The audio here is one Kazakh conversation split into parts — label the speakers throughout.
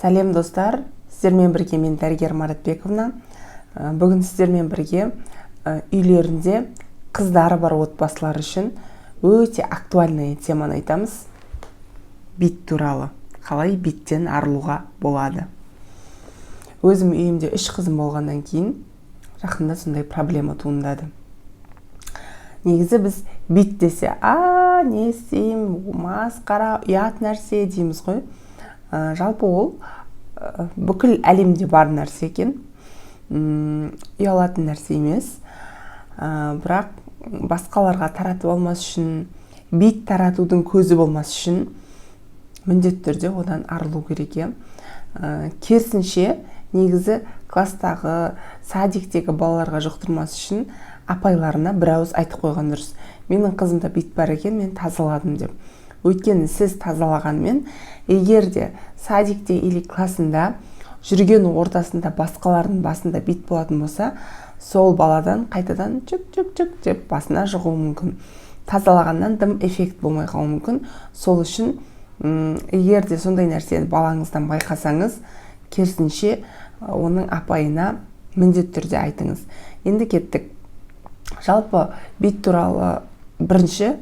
Speaker 1: Сәлем, достар! Сіздермен бірге мен, дәрігер Маратбековна. Бүгін сіздермен бірге үйлерінде қыздары бар отбасылар үшін өте актуальный теманы айтамыз: бит туралы, қалай биттен арылуға болады. Өзім үйімде үш қызым болғаннан кейін жақында сондай проблема туындады. Негізі біз бит десе, «А, не істеймін, масқара, ұят нәрсе» дейміз ғой. Жалпы ол бүкіл әлемде бар нәрсе екен, ұялатын нәрсе емес. Бірақ басқаларға таратып алмас үшін, бит таратудың көзі болмас үшін міндетті түрде одан арылу керек, иә. Керісінше, негізі класстағы, садиктегі балаларға жұқтырмас үшін апайларына бір ауыз айтып қойған дұрыс: «Менің қызымда бит бар екен, мен тазаладым», – деп. Өйткені сіз тазалағанмен, егер де садикте или классында жүрген ортасында басқалардың басында бит болатын болса, сол баладан қайтадан чүк чүк чүк деп басына жұғуы мүмкін. Тазалағаннан дым эффект болмай қалуы мүмкін. Сол үшін егер де сондай нәрсені балаңыздан байқасаңыз, керісінше, оның апайына міндетті түрде айтыңыз. Енді кеттік. Жалпы бит туралы бірінші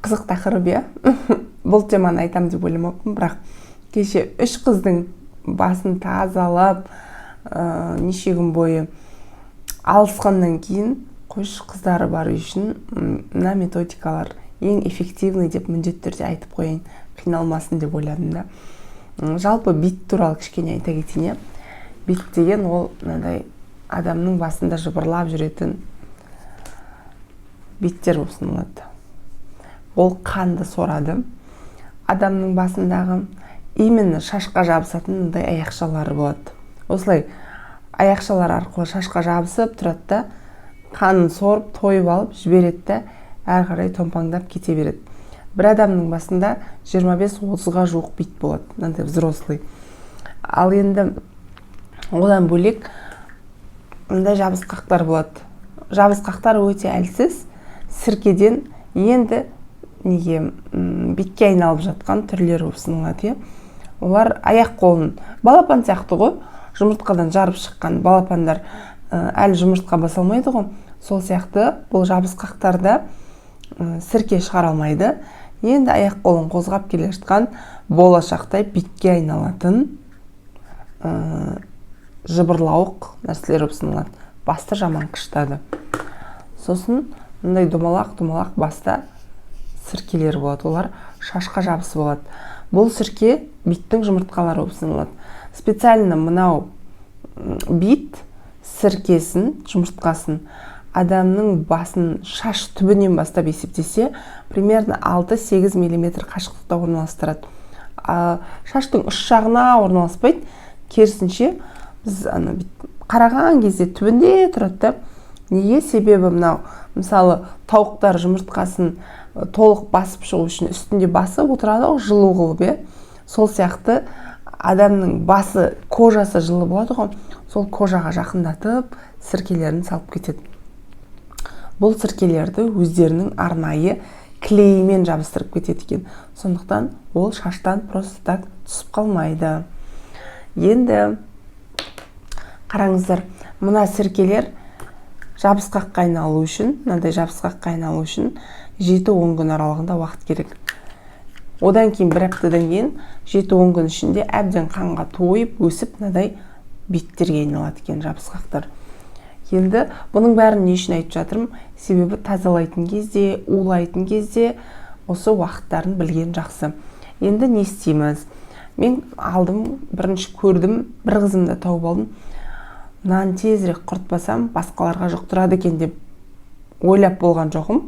Speaker 1: қызық тақырып, иә. Бұл теманы айтамын деп ойламаппын, бірақ кеше үш қыздың басын тазалап, неше күн бойы алысқаннан кейін, қойшы, қыздары бар үй үшін мына методикалар ең эффективный деп міндетті түрде айтып қояйын, қиналмасын деп ойладым да. Жалпы бит туралы кішкене айта кетейін, иә. Бит деген ол мынандай адамның басында жыбырлап жүретін биттер болып саналады. Ол қанды сорады адамның басындағы. Именно шашқа жабысатын мындай аяқшалары болады. Осылай аяқшалар арқылы шашқа жабысып тұрады да, қанын сорып, тойып алып жібереді да, әрі қарай томпаңдап кете береді. Бір адамның басында 25-30-ға жуық бит болады мынандай взрослый. Ал енді одан бөлек мындай жабысқақтар болады. Жабысқақтар өте әлсіз, сіркеден енді неге битке айналып жатқан түрлері болып саналады, иә. Олар аяқ қолын балапан сияқты ғой, жұмыртқадан жарып шыққан балапандар әлі жұмыртқа баса алмайды ғой, сол сияқты бұл жабысқақтарда сірке шығара алмайды. Енді аяқ қолын қозғап келе жатқан, болашақта битке айналатын жыбырлауық нәрселер болып саналады. Басты жаман қышытады. Сосын мындай домалақ домалақ баста сіркелер болады, олар шашқа жабысып алады. Бұл сірке биттің жұмыртқалары болып саналады. Специально мынау бит сіркесін, жұмыртқасын адамның басын шаш түбінен бастап есептесе, примерно 6-8 миллиметр қашықтықта орналастырады. А шаштың ұш жағына орналаспайды, керісінше, біз ана қараған кезде түбінде тұрады да. Неге? Себебі мынау, мысалы, тауықтар жұмыртқасын толық басып шығу үшін үстінде басып отырады ғой жылу қылып, иә. Сол сияқты адамның басы, кожасы жылы болады ғой, сол кожаға жақындатып сіркелерін салып кетеді. Бұл сіркелерді өздерінің арнайы клейімен жабыстырып кетеді екен, сондықтан ол шаштан просто так түсіп қалмайды. Енді қараңыздар, мына сіркелер жабысқаққа айналу үшін, мынандай жабысқаққа айналу үшін 7-10 күн аралығында уақыт керек. Одан кейін бір аптадан кейін, 7-10 күн ішінде әбден қанға тойып, өсіп, мынадай биттерге айналады екен жабысқақтар. Енді бұның бәрін не үшін айтып жатырмын? Себебі тазалайтын кезде, улайтын кезде осы уақыттарын білген жақсы. Енді не істейміз? Мен алдым, бірінші көрдім, бір қызымды тауып алдым. Мынаны тезірек құртпасам, басқаларға жұқтырады екен деп ойлап болған жоқпын.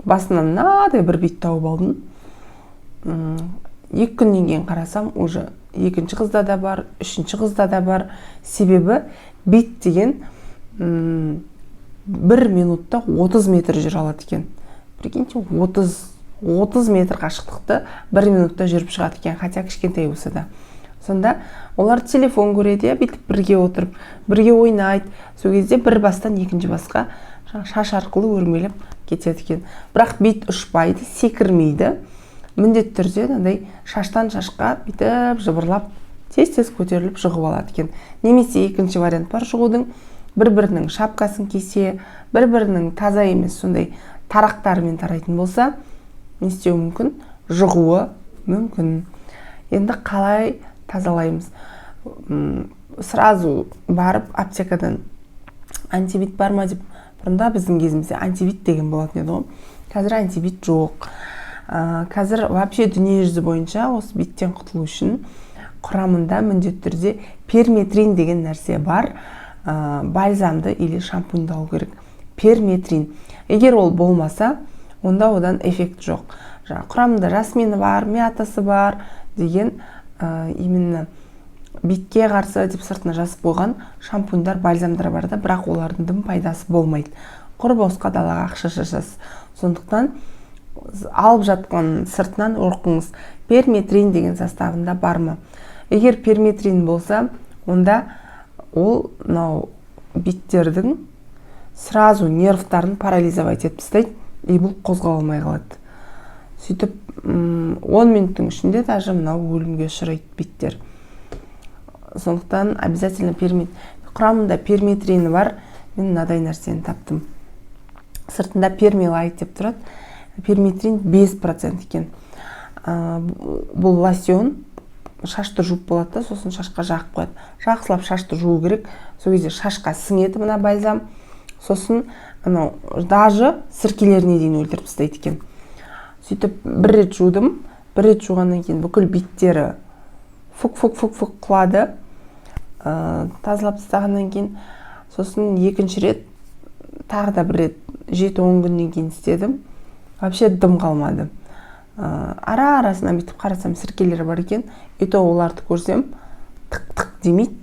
Speaker 1: Басынан мынадай бір бит тауып алдым. 2 күннен кейін қарасам, уже екінші қызда да бар, үшінші қызда да бар. Себебі бит деген бір минутта 30 метр жүре алады екен. Прикиньте, 30 метр қашықтықты бір минутта жүріп шығады екен, хотя кішкентай болса да. Сонда олар телефон көреді, иә, бүйтіп бірге отырып, бірге ойнайды. Сол кезде бір бастан екінші басқа шаш арқылы өрмелеп кетеді екен. Бірақ бит ұшпайды, секірмейді, міндетті түрде мынандай шаштан шашқа бүйтіп жыбырлап Тез тез көтеріліп, жұғып алады екен. Немесе екінші вариант бар жұғудың: бір бірінің шапкасын кисе, бір бірінің таза емес сондай тарақтарымен тарайтын болса, не істеуі мүмкін? Жұғуы мүмкін. Енді қалай тазалаймыз? Сразу барып аптекадан антибит бар ма деп. Бұрында, біздің кезімізде антибит деген болатын еді ғой, қазір антибит жоқ. Қазір вообще дүниежүзі бойынша осы биттен құтылу үшін құрамында міндетті түрде перметрин деген нәрсе бар бальзамды или шампуньді алу керек. Перметрин егер ол болмаса, онда одан эффект жоқ. Жаңағы құрамында жасмині бар, мятасы бар деген, именно битке қарсы деп сыртына жазып қойған шампуньдар, бальзамдар бар да, бірақ олардың дым пайдасы болмайды, құр босқа далаға ақша шашасыз. Сондықтан алып жатқан сыртынан оқыңыз, перметрин деген составында бар ма. Егер перметрин болса, онда ол мынау биттердің сразу нервтарын парализовать етіп тастайды, и бұл қозғала алмай қалады. Сөйтіп 10 минуттың ішінде даже мынау өлімге ұшырайды биттер. Сондықтан обязательно құрамында перметрині бар. Мен мынадай нәрсені таптым, сыртында пермилайт деп тұрады, перметрин 5% екен. Бұл лосьон, шашты жуып болады да, сосын шашқа жағып қояды. Жақсылап шашты жуу керек, сол кезде шашқа сіңеді мына бальзам. Сосын анау даже сіркелеріне дейін өлтіріп тастайды екен. Сөйтіп бір рет жудым. Бір рет жуғаннан кейін бүкіл биттері фук, фук, фук, фук құлады. Тазалап тастағаннан кейін, сосын екінші рет, тағы да бір рет 7-10 күннен кейін істедім, вообще дым қалмады. Ара арасынан бүйтіп қарасам, сіркелер бар екен, и то оларды көрсем, тық тық демейді,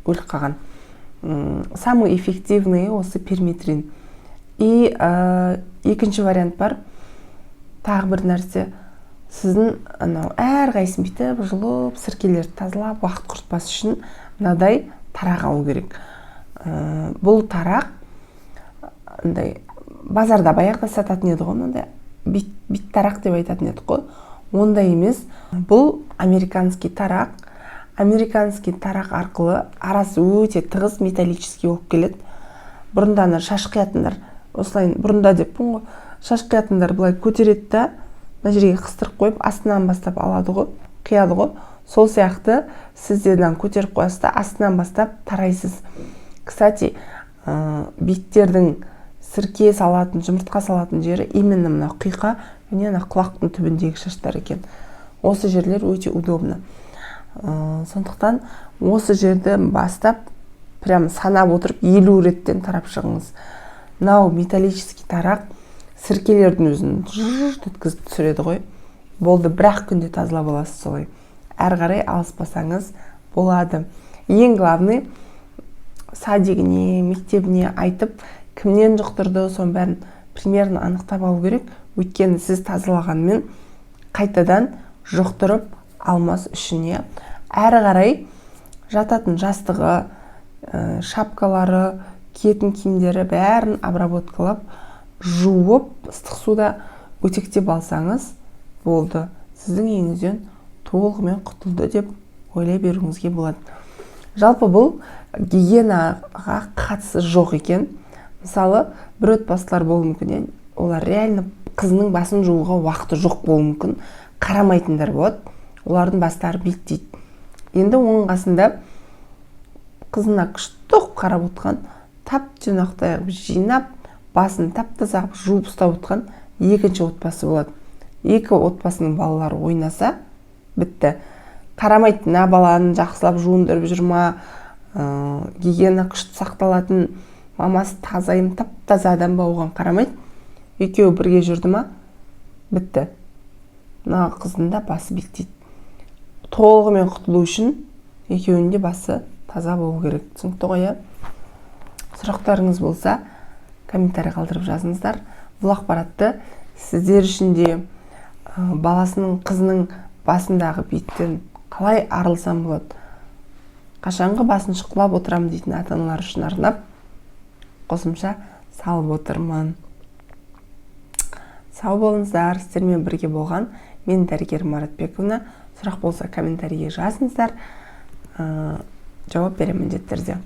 Speaker 1: өліп қалған. Самый эффективный осы перметрин. И екінші вариант бар, тағы бір нәрсе: сіздің анау әрқайсысын бүйтіп жұлып, сіркелерді тазалап, уақыт құртпас үшін мынадай тарақ алу керек. Бұл тарақ андай базарда баяғыда сататын еді ғой, мынандай бит, бит тарақ деп айтатын едік қой, ондай емес. Бұл американский тарақ. Американский тарақ арқылы арасы өте тығыз, металлический болып келеді. Бұрында ана шаш қиятындар осылай, бұрында деппін ғой, шаш қиятындар былай көтереді да, мына жерге қыстырып қойып, астынан бастап алады ғой, қияды ғой. Сол сияқты сіз де мынаны көтеріп қоясыз да, астынан бастап тарайсыз. Кстати, биттердің сірке салатын, жұмыртқа салатын жері именно мына құйқа және ана құлақтың түбіндегі шаштар екен. Осы жерлер өте удобно. Сондықтан осы жерді бастап, прям санап отырып, 50 реттен тарап шығыңыз. Мынау металлический тарақ сіркелердің өзін жжт еткізіп түсіреді ғой. Болды, бір ақ күнде тазалап аласыз. Солай әрі қарай алыспасаңыз болады. Ең главный, садигіне, мектебіне айтып, кімнен жұқтырды, соның бәрін примерно анықтап алу керек. Өйткені сіз тазалағанмен қайтадан жұқтырып алмас үшін, иә. Әрі қарай жататын жастығы, шапкалары, киетін киімдері, бәрін обработкалап, жуып, ыстық суда өтектеп алсаңыз болды, сіздің үйіңізден толығымен құтылды деп ойлай беруіңізге болады. Жалпы бұл гигиенаға қатысы жоқ екен. Мысалы, бір отбасылар болуы мүмкін, иә, олар реально қызының басын жууға уақыты жоқ болуы мүмкін, қарамайтындар болады, олардың бастары биттейді. Енді оның қасында қызына күшті қылып қарап отырған, тап тұйнақтай қылып жинап, басын тап таза қылып жуып ұстап отырған екінші отбасы болады. Екі отбасының балалары ойнаса, бітті, қарамайды. Мына баланы жақсылап жуындырып жүр ма, гигиена күшті сақталатын, мамасы тазайым, тап таза адам ба, оған қарамайды. Екеуі бірге жүрді ма, бітті, мына қыздың да басы биттейді. Толығымен құтылу үшін екеуінің де басы таза болу керек. Түсінікті ғой, иә? Сұрақтарыңыз болса, комментарий қалдырып жазыңыздар. Бұл ақпаратты сіздер үшін де, баласының, қызының басындағы биттен қалай арылсам болады, қашанғы басын шұқылап отырамын дейтін ата аналар үшін арнап қосымша салып отырмын. Сау болыңыздар! Сіздермен бірге болған мен, дәрігер Маратбековна. Сұрақ болса, комментарийге жазыңыздар. Жауап беремін міндетті түрде.